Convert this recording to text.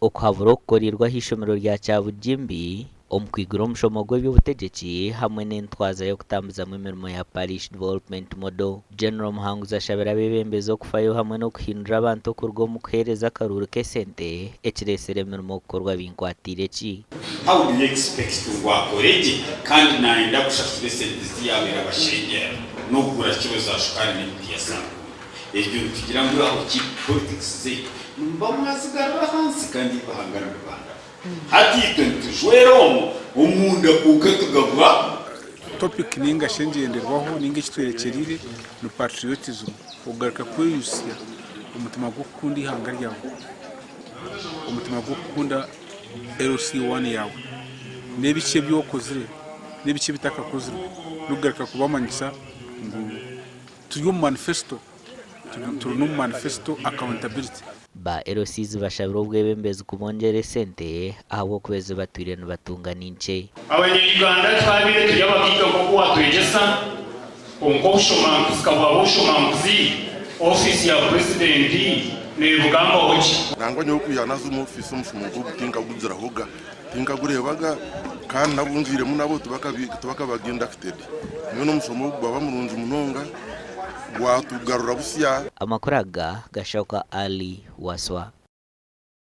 Okuhabura okukoreirwe aha ishomero rya Kyabugimbi omu kwigura omushomo gw'eby'obutegyeki hamwe n'entwaza y'okutambuzamu emirimo ya Parish Development Model, General Muhanguzi ashabire abeebembezi okufayo hamwe n'okuhindura abantu okuruga omu kuheereza akaruuru k'esente ekireetsire emirimo kukorwa binkwatiire ki. How do you expect ngu akore gye kandi nayenda kushashura esente zi yabaire abashengyera n'okugura kiro za shukaari n'ebiti ya sabuuni? Eryo nitugira ngu aho cheap politics zaitu nimuba mwazigarura ahansi kandi eihanga niribandama. Hati itwe nitujwera omwo omunda kwonka tugabwa. Topic ninga shi engyenderwaho ninga ekitwerekyereire ni patriotism, okugaruka kweyusya omutima gw'okukunda eihanga ryawe, omutima gw'okukunda LC one yaawe n'ebiki ebi okozire n'ebiki ebitakakozirwe n'okugaruka kubamanyisa ngu Turi omu manifesto, turi n'omu manifesto accountability. Ba LCs bashabire obwebembezi kubongyera esente ahabw'okuba ezi batwire nibatunga ni nkye. Abanya-Uganda twabaire turi abagaiga nk'oku waatwegyesa, kwonka obushomankuzi ka bwaba obushomankuzi, ofiisi ya Purezidenti neebugambaho ki? Nangwa nyowe kwiha naaza omu ofiisi omushomo nk'ogu tinkagugirahoga, tinkagureebaga kandi n'abu ngiiremu nabo tibakabaga inducted. Mbwenu omushomo ogu gwaba murungi munonga gwatugarura busya. Amakuru aga gashahuka Ali Waswa.